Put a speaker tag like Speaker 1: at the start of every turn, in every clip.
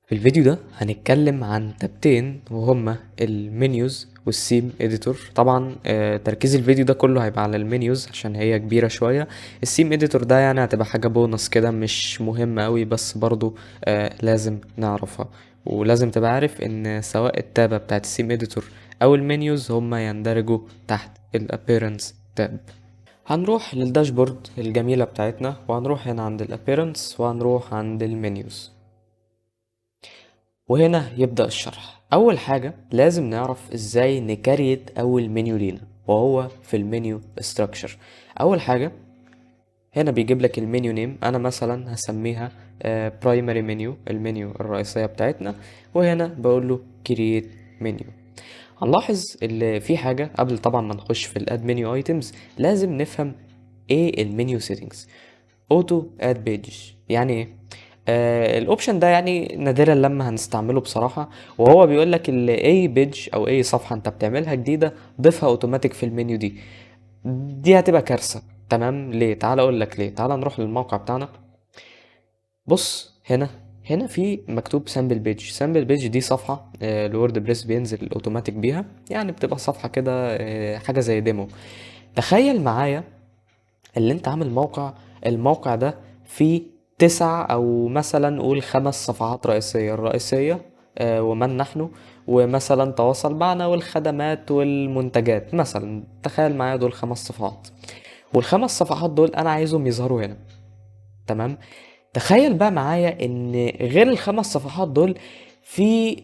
Speaker 1: في الفيديو ده هنتكلم عن تابتين وهما ال menus وال theme editor. طبعا تركيز الفيديو ده كله هيبقى على ال menus عشان هي كبيرة شوية. ال theme editor ده يعني هتبقى حاجة بونص كده مش مهمة قوي، بس برضو لازم نعرفها، ولازم تبقى عارف ان سواء التابة بتاعت ال theme editor او ال menus هما يندرجوا تحت ال appearance tab. هنروح لل dashboard الجميلة بتاعتنا، وهنروح هنا عند ال appearance، وهنروح عند ال menus، وهنا يبدأ الشرح. أول حاجة لازم نعرف إزاي ن create أول منيو لينا، وهو في ال menu structure. أول حاجة هنا بيجيب لك ال menu name، أنا مثلا هسميها primary menu، ال menu الرئيسية بتاعتنا، وهنا بقول له create menu. هنلاحظ اللي في حاجة قبل طبعا ما نخش في ال add menu items، لازم نفهم ايه ال menu settings. auto add page يعني ايه؟ ال option ده يعني نادرا لما هنستعمله بصراحة، وهو بيقول لك اللي اي page او اي صفحة انت بتعملها جديدة ضيفها اوتوماتيك في المنيو دي. دي هتبقى كارثة. تمام؟ ليه؟ تعال اقول لك ليه. تعال نروح للموقع بتاعنا. بص هنا في مكتوب sample page. sample page دي صفحة ال WordPress بينزل اوتوماتيك بيها، يعني بتبقى صفحة كده، حاجة زي demo. تخيل معايا اللي انت عامل موقع، الموقع ده فيه 9 او مثلا قول 5 صفحات رئيسية، الرئيسية، ومن نحن، ومثلا تواصل معنا، والخدمات والمنتجات مثلا. تخيل معايا دول 5 صفحات، والخمس صفحات دول انا عايزهم يظهروا هنا. تمام؟ تخيل بقى معايا ان غير الخمس صفحات دول في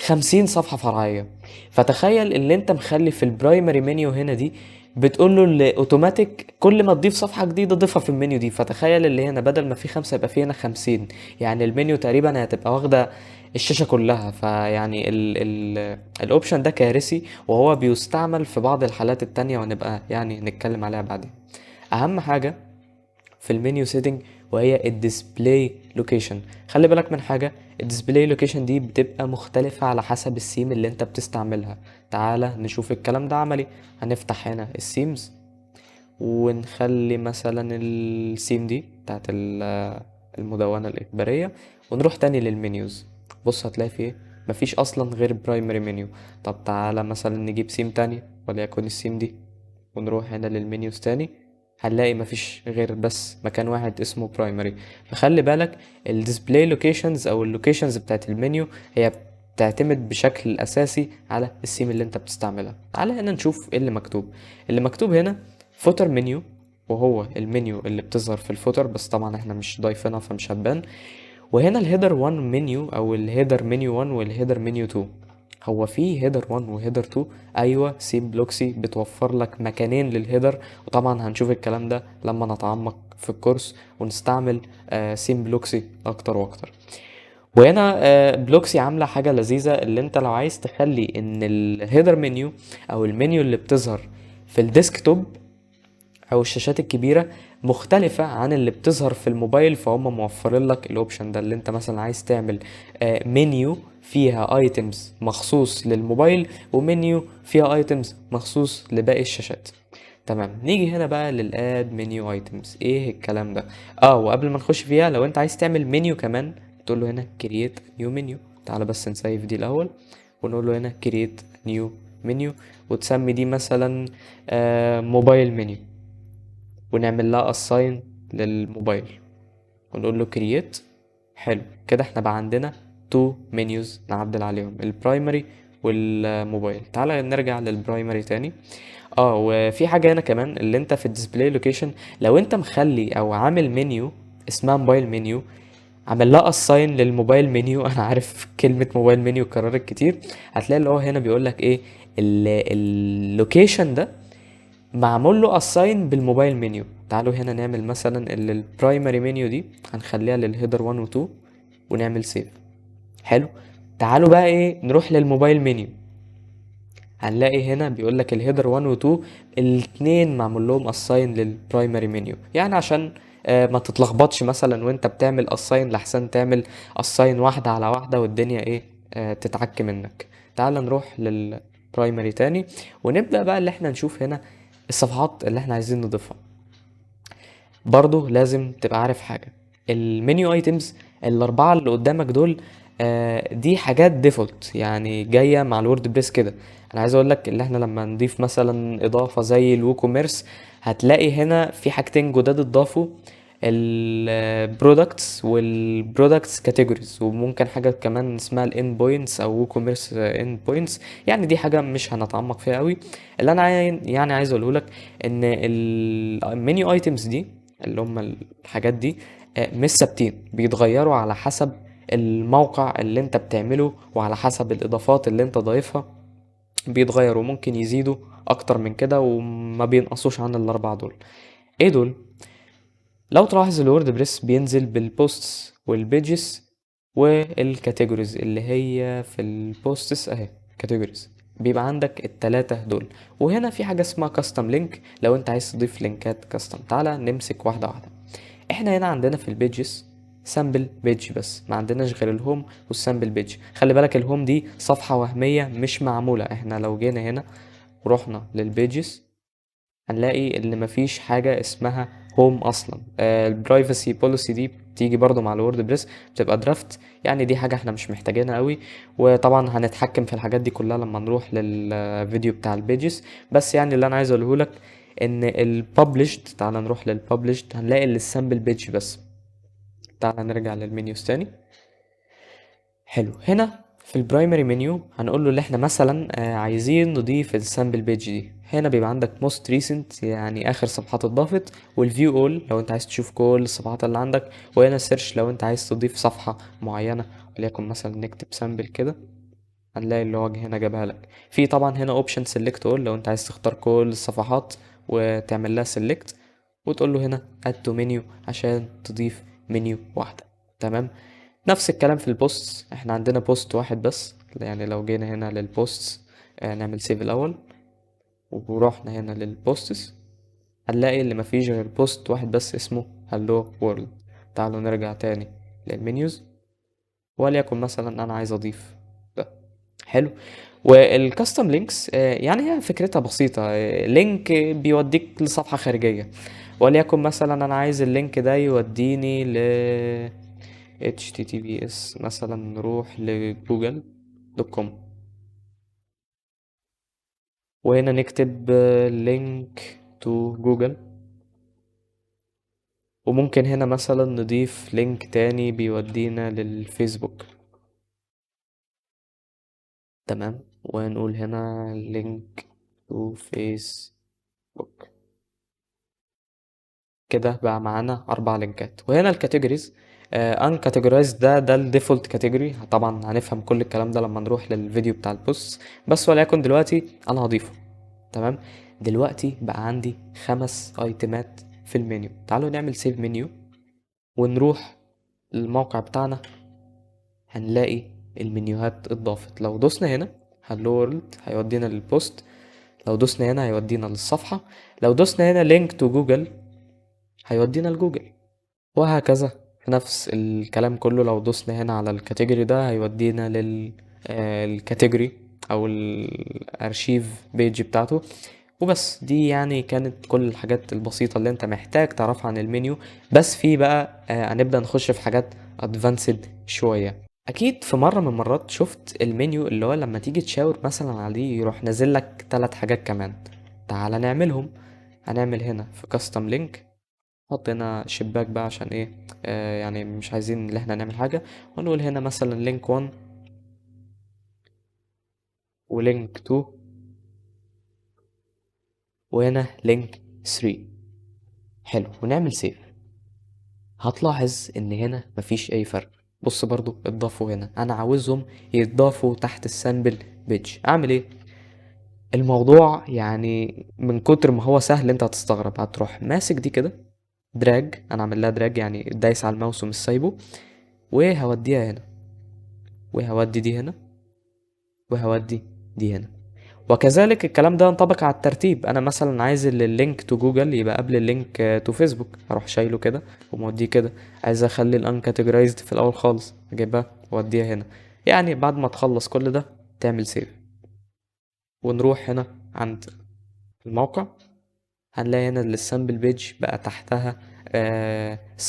Speaker 1: 50 صفحة فرعية. فتخيل ان انت مخلي في ال primary menu هنا دي بتقول له اللي اوتوماتيك كل ما تضيف صفحة جديدة ضيفها في المنيو دي. فتخيل اللي هنا بدل ما في 5 يبقى في هنا 50، يعني المنيو تقريبا هتبقى واخدة الشاشة كلها. فيعني ال option ده كارثي، وهو بيستعمل في بعض الحالات التانية ونبقى يعني نتكلم عليها بعدين. اهم حاجة في ال menu setting وهي ال display location. خلي بالك من حاجة، ال display location دي بتبقى مختلفة على حسب السيم اللي انت بتستعملها. تعالى نشوف الكلام ده عملي. هنفتح هنا ال themes ونخلي مثلا السيم دي بتاعت المدونة الإخبارية، ونروح تاني لل menus. بص هتلاقي في ايه؟ مفيش اصلا غير primary menu. طب تعالى مثلا نجيب سيم تاني وليكن السيم دي، ونروح هنا لل menus تاني، هنلاقي مفيش غير بس مكان واحد اسمه primary. فخلي بالك ال display locations او ال locations بتاعت المنيو هي بتعتمد بشكل اساسي على السيم اللي انت بتستعملها. تعالى هنا نشوف ايه اللي مكتوب. اللي مكتوب هنا footer menu، وهو المنيو اللي بتظهر في ال footer، بس طبعا احنا مش ضايفينها فمش هتبان. وهنا ال header 1 منيو او ال header menu 1 وال header menu 2. هو في header 1 و header 2؟ ايوه، theme Blocksy بتوفر لك مكانين لل header، وطبعا هنشوف الكلام ده لما نتعمق في الكورس ونستعمل theme Blocksy اكتر واكتر. وهنا Blocksy عامله حاجه لذيذه، اللي انت لو عايز تخلي ان ال header menu او المنيو اللي بتظهر في ال desktop او الشاشات الكبيره مختلفه عن اللي بتظهر في الموبايل، فهم موفرين لك ال option ده، اللي انت مثلا عايز تعمل منيو فيها items مخصوص للموبايل ومنيو فيها items مخصوص لباقي الشاشات. تمام، نيجي هنا بقى لل add menu items. ايه الكلام ده؟ وقبل ما نخش فيها، لو انت عايز تعمل منيو كمان تقول له هنا create new menu. تعالى بس نسيف دي الاول، ونقول له هنا create new menu، وتسمي دي مثلا mobile menu، ونعمل لها assign للموبايل، ونقول له create. حلو كده، احنا بقى عندنا two menus نعدل عليهم، ال primary وال mobile. تعالى نرجع لل primary تاني. وفي حاجة هنا كمان، اللي انت في ال display location لو انت مخلي او عامل منيو اسمها mobile menu، عامل لها assign لل mobile menu، انا عارف كلمة mobile menu اتكررت كتير، هتلاقي اللي هو هنا بيقول لك ايه، ال location ده معمول له assign بال mobile menu. تعالوا هنا نعمل مثلا ال primary menu دي هنخليها لل header 1 و 2 ونعمل save. حلو، تعالوا بقى ايه نروح لل mobile menu. هنلاقي هنا بيقول لك ال header 1 و 2 الاتنين معمول لهم assign لل primary menu، يعني عشان ما تتلخبطش مثلا وانت بتعمل assign، لحسن تعمل assign واحدة على واحدة والدنيا ايه تتعك منك. تعال نروح لل primary تاني ونبدأ بقى اللي احنا نشوف هنا الصفحات اللي احنا عايزين نضيفها. برضو لازم تبقى عارف حاجة، ال menu items الاربعة اللي قدامك دول دي حاجات default يعني جاية مع ال WordPress كده. انا عايز اقول لك ان احنا لما نضيف مثلا اضافه زي ال WooCommerce هتلاقي هنا في حاجتين جداد اتضافوا، ال products وال products categories، وممكن حاجة كمان اسمها ال endpoints او WooCommerce endpoints. يعني دي حاجة مش هنتعمق فيها قوي. اللي انا يعني عايز اقوله لك ان ال menu items دي اللي هم الحاجات دي مش ثابتين، بيتغيروا على حسب الموقع اللي انت بتعمله وعلى حسب الاضافات اللي انت ضايفها بيتغيروا، ممكن يزيدوا اكتر من كده وما بينقصوش عن الاربعة دول. ايه دول؟ لو تلاحظ ال WordPress بينزل بال posts وال pages وال categories اللي هي في ال posts اهي categories، بيبقى عندك التلاتة دول. وهنا في حاجة اسمها custom link لو انت عايز تضيف لينكات custom. تعالى نمسك واحدة واحدة. احنا هنا عندنا في ال pages sample page بس، ما عندناش غير ال home وال sample page. خلي بالك ال home دي صفحة وهمية مش معمولة. احنا لو جينا هنا ورحنا لل pages هنلاقي ان مفيش حاجة اسمها home اصلا. ال privacy policy دي بتيجي برضو مع ال WordPress، بتبقى draft، يعني دي حاجة احنا مش محتاجينها قوي، وطبعا هنتحكم في الحاجات دي كلها لما نروح للفيديو بتاع ال pages. بس يعني اللي انا عايز اقوله لك ان ال published، تعال نروح لل published هنلاقي ال sample page بس. تعال نرجع لل menus تاني. حلو، هنا في ال primary menu هنقول له اللي احنا مثلا عايزين نضيف ال sample page دي. هنا بيبقى عندك most recent يعني اخر صفحات اتضافت، وال view all لو انت عايز تشوف كل الصفحات اللي عندك، وهنا search لو انت عايز تضيف صفحة معينة، وليكن مثلا نكتب sample كده هنلاقي اللي هو هنا جابها لك. في طبعا هنا option select all لو انت عايز تختار كل الصفحات وتعمل لها select، وتقول له هنا add to menu عشان تضيف منيو واحدة. تمام، نفس الكلام في ال post، احنا عندنا post واحد بس، يعني لو جينا هنا لل posts نعمل save الاول ورحنا هنا لل posts هنلاقي اللي مفيش غير post واحد بس اسمه hello world. تعالوا نرجع تاني لل menus، وليكن مثلا انا عايز اضيف ده. حلو، وال custom links يعني هي فكرتها بسيطة، link بيوديك لصفحة خارجية، وليكن مثلا انا عايز ال link ده يوديني ل https مثلا، نروح ل Google dot com، وهنا نكتب link to Google، وممكن هنا مثلا نضيف link تاني بيودينا للفيسبوك. تمام، ونقول هنا link to Facebook. كده بقى معانا 4 لينكات. وهنا ال categories، uncategorized ده ال default category، طبعا هنفهم كل الكلام ده لما نروح للفيديو بتاع ال post، بس وليكن دلوقتي انا هضيفه. تمام، دلوقتي بقى عندي 5 ايتمات في المنيو. تعالوا نعمل save menu ونروح للموقع بتاعنا، هنلاقي المنيوهات اتضافت. لو دوسنا هنا hello world هيودينا لل post، لو دوسنا هنا هيودينا للصفحة، لو دوسنا هنا link to Google هيودينا لجوجل، وهكذا في نفس الكلام كله. لو دوسنا هنا على ال category ده هيودينا ال category او ال archive page بتاعته. وبس، دي كانت كل الحاجات البسيطة اللي انت محتاج تعرفها عن المنيو. بس في بقى، هنبدأ نخش في حاجات advanced شوية. اكيد في مرة من المرات شفت المنيو اللي هو لما تيجي تشاور مثلا عليه يروح نازل لك 3 حاجات كمان. تعال نعملهم. هنعمل هنا في custom link، نحط هنا شباك بقى عشان ايه، مش عايزين ان احنا نعمل حاجة، ونقول هنا مثلا link 1 و link 2 وهنا link 3. حلو، ونعمل save. هتلاحظ ان هنا مفيش اي فرق. بص برضو اتضافوا هنا، انا عاوزهم يتضافوا تحت ال sample page. اعمل ايه؟ الموضوع من كتر ما هو سهل انت هتستغرب. هتروح ماسك دي كده drag، انا عامل لها drag يعني دايس على الماوس ومش سايبه، وهوديها هنا، وهودي دي هنا، وهودي دي هنا. وكذلك الكلام ده ينطبق على الترتيب. انا مثلا عايز ال link to Google يبقى قبل ال link to Facebook، اروح شايله كده وموديه كده. عايز اخلي ال uncategorized في الاول خالص، اجيبها واديها هنا. بعد ما تخلص كل ده تعمل save، ونروح هنا عند الموقع هنلاقي هنا ال sample page بقى تحتها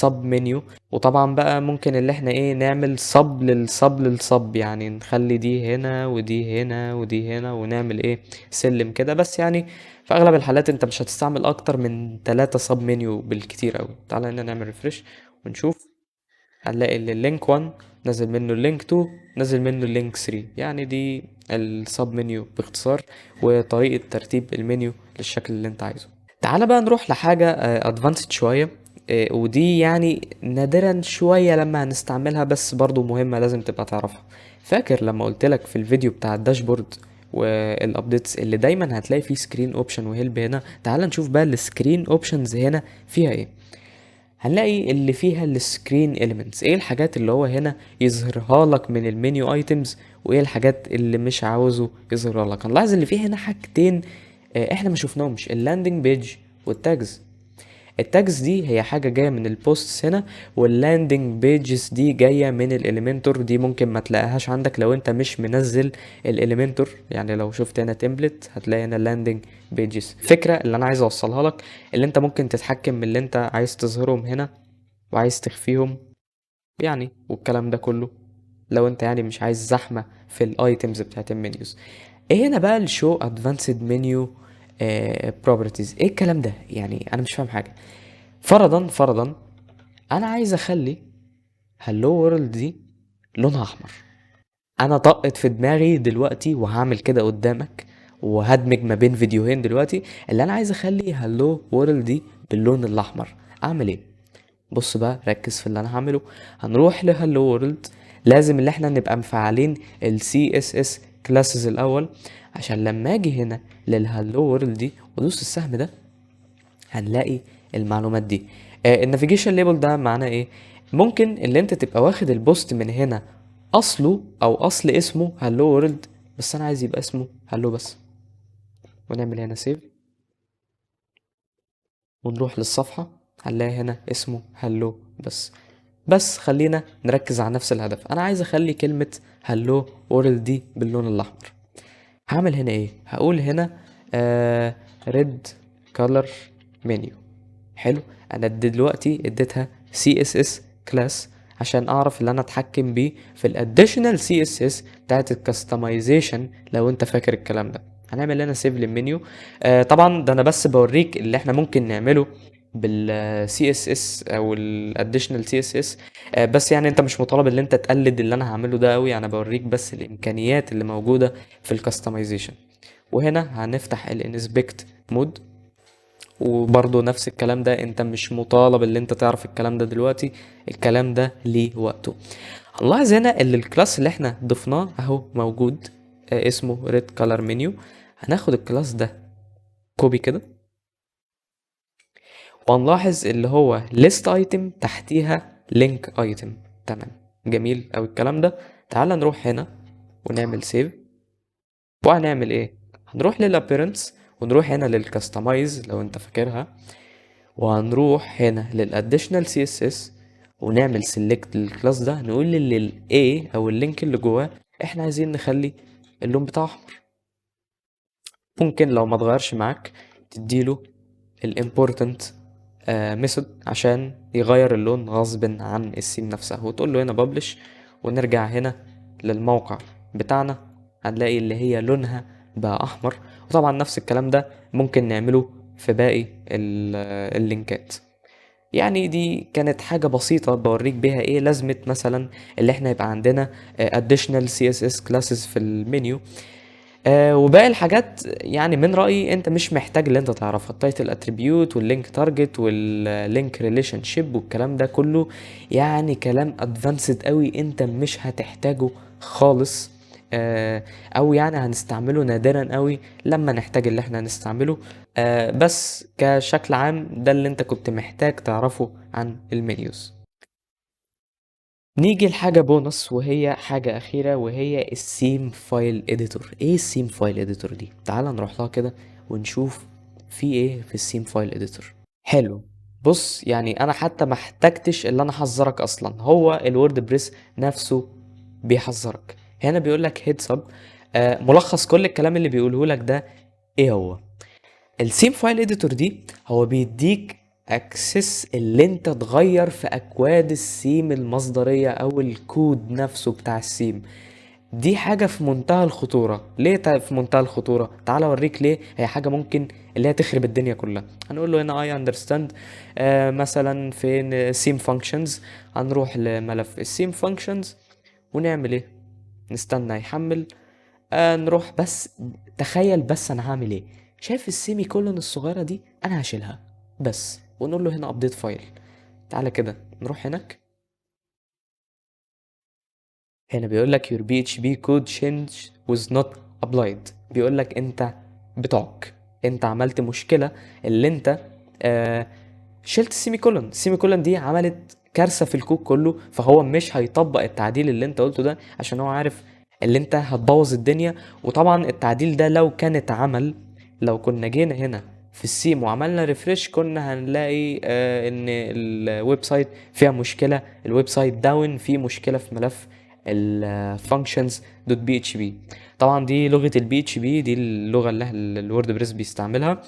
Speaker 1: sub menu. وطبعا بقى ممكن اللي احنا ايه نعمل sub لل sub لل sub، يعني نخلي دي هنا ودي هنا ودي هنا ونعمل ايه سلم كده. بس يعني في اغلب الحالات انت مش هتستعمل اكتر من 3 sub menu بالكتير قوي. تعالى هنا نعمل refresh ونشوف، هنلاقي ان ال link 1 نزل منه ال link 2 نزل منه ال link 3. يعني دي ال sub menu باختصار وطريقة ترتيب المنيو للشكل اللي انت عايزه. تعالى بقى نروح لحاجة advanced شوية، ودي يعني نادرا شوية لما هنستعملها بس برضو مهمة لازم تبقى تعرفها. فاكر لما قلت لك في الفيديو بتاع ال dashboard وال updates اللي دايما هتلاقي فيه screen option و help هنا؟ تعال نشوف بقى ال screen options هنا فيها ايه. هنلاقي اللي فيها ال screen elements، ايه الحاجات اللي هو هنا يظهرها لك من ال menu items وايه الحاجات اللي مش عاوزه يظهرها لك. هنلاحظ اللي فيه هنا حاجتين، احنا ما شفناهمش، ال landing page وال tags. ال tags دي هي حاجة جاية من ال posts هنا، وال landing pages دي جاية من ال Elementor. دي ممكن ما تلاقيهاش عندك لو انت مش منزل ال Elementor. يعني لو شفت هنا template هتلاقي هنا landing pages. الفكرة اللي انا عايز اوصلها لك اللي انت ممكن تتحكم من اللي انت عايز تظهرهم هنا وعايز تخفيهم يعني، والكلام ده كله لو انت يعني مش عايز زحمة في ال items بتاعت ال menus. ايه هنا بقى ال show advanced menu properties؟ ايه الكلام ده؟ يعني انا مش فاهم حاجة. فرضا انا عايز اخلي hello world دي لونها احمر. انا طقت في دماغي دلوقتي وهعمل كده قدامك وهدمج ما بين فيديوهين دلوقتي، اللي انا عايز اخلي hello world دي باللون الاحمر. اعمل ايه؟ بص بقى ركز في اللي انا هعمله. هنروح ل hello world، لازم اللي احنا نبقى مفعلين ال CSS classes الاول، عشان لما اجي هنا لل hello world دي وادوس السهم ده هنلاقي المعلومات دي. ال navigation label ده معناه ايه؟ ممكن اللي انت تبقى واخد ال post من هنا اصله او اصل اسمه hello world، بس انا عايز يبقى اسمه hello بس. ونعمل هنا save ونروح للصفحة، هنلاقي هنا اسمه hello بس. بس خلينا نركز على نفس الهدف، انا عايز اخلي كلمة hello world دي باللون الاحمر. هعمل هنا ايه؟ هقول هنا red color menu. حلو، انا دلوقتي اديتها CSS class عشان اعرف اللي انا اتحكم بيه في ال additional CSS بتاعت ال customization لو انت فاكر الكلام ده. هنعمل هنا save لل menu. طبعا ده انا بس بوريك اللي احنا ممكن نعمله بال CSS او ال additional CSS، بس يعني انت مش مطالب ان انت تقلد اللي انا هعمله ده قوي، انا بوريك بس الامكانيات اللي موجوده في ال customization. وهنا هنفتح ال inspect mode، وبرضه نفس الكلام ده انت مش مطالب ان انت تعرف الكلام ده دلوقتي، الكلام ده ليه وقته. هنلاحظ هنا ان ال class اللي احنا ضفناه اهو موجود، اسمه red color menu. هناخد ال class ده copy كده، وهنلاحظ اللي هو list item تحتيها link item. تمام، جميل اوي الكلام ده. تعال نروح هنا ونعمل save، وهنعمل ايه؟ هنروح لل appearance ونروح هنا لل customize لو انت فاكرها، وهنروح هنا لل additional CSS ونعمل select لل class ده، نقول لل A او ال link اللي جواه احنا عايزين نخلي اللون بتاعه احمر. ممكن لو ما اتغيرش معاك تديله ال important method عشان يغير اللون غصب عن السيم نفسها، وتقول له هنا publish. ونرجع هنا للموقع بتاعنا هنلاقي اللي هي لونها بقى احمر. وطبعا نفس الكلام ده ممكن نعمله في باقي اللينكات. يعني دي كانت حاجة بسيطة بوريك بيها ايه لازمة مثلا اللي احنا يبقى عندنا additional CSS classes في المنيو. وباقي الحاجات يعني من رأيي انت مش محتاج اللي انت تعرفها، ال title attribute وال link target وال link relationship والكلام ده كله، يعني كلام advanced قوي انت مش هتحتاجه خالص، او يعني هنستعمله نادرا قوي لما نحتاج اللي احنا هنستعمله. بس كشكل عام ده اللي انت كنت محتاج تعرفه عن ال menus. نيجي لحاجة بونص وهي حاجة أخيرة، وهي ال theme file editor. ايه ال theme file editor دي؟ تعال نروح لها كده ونشوف في ايه في ال theme file editor. حلو، بص يعني انا حتى ما احتجتش اللي انا احذرك اصلا، هو ال WordPress نفسه بيحذرك. هنا بيقول لك heads up، ملخص كل الكلام اللي بيقوله لك ده ايه هو ال theme file editor دي؟ هو بيديك access اللي انت تغير في اكواد السيم المصدرية او الكود نفسه بتاع السيم. دي حاجة في منتهى الخطورة. ليه في منتهى الخطورة؟ تعال اوريك ليه. هي حاجة ممكن اللي هي تخرب الدنيا كلها. هنقول له هنا I understand، مثلا فين theme functions، هنروح لملف ال theme functions ونعمل ايه؟ نستنى يحمل. نروح بس تخيل بس انا هعمل ايه. شايف ال semicolon الصغيرة دي؟ انا هشيلها بس، ونقول له هنا update file. تعالى كده نروح هناك. هنا بيقول لك your PHP code change was not applied. بيقول لك انت بتعك، انت عملت مشكلة اللي انت شلت ال semicolon. ال semicolon دي عملت كارثة في الكود كله، فهو مش هيطبق التعديل اللي انت قلته ده عشان هو عارف اللي انت هتبوظ الدنيا. وطبعا التعديل ده لو كان اتعمل، لو كنا جينا هنا في السيم وعملنا refresh، كنا هنلاقي ان ال website فيها مشكلة، ال website down، فيه مشكلة في ملف ال functions dot PHP. طبعا دي لغة ال PHP، دي اللغة اللي ال WordPress بيستعملها.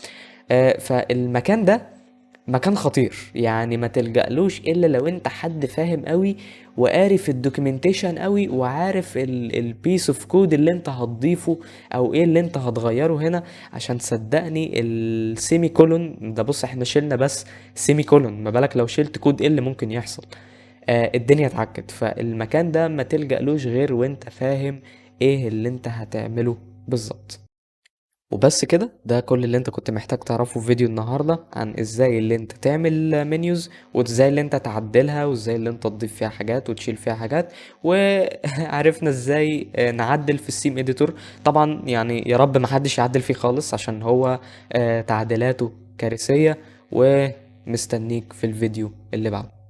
Speaker 1: فالمكان ده مكان خطير، يعني ما تلجألوش الا لو انت حد فاهم قوي وقاري في ال documentation قوي وعارف ال piece of code اللي انت هتضيفه او ايه اللي انت هتغيره هنا. عشان صدقني ال semicolon ده، بص احنا شلنا بس semicolon، ما بالك لو شلت كود ايه اللي ممكن يحصل؟ الدنيا اتعكت. فالمكان ده ما تلجألوش غير وانت فاهم ايه اللي انت هتعمله بالظبط. وبس كده، ده كل اللي انت كنت محتاج تعرفه في فيديو النهاردة عن ازاي اللي انت تعمل menus، وازاي اللي انت تعدلها، وازاي اللي انت تضيف فيها حاجات وتشيل فيها حاجات، وعرفنا ازاي نعدل في ال theme editor. طبعا يا رب ما حدش يعدل فيه خالص عشان هو تعديلاته كارثية. ومستنيك في الفيديو اللي بعده.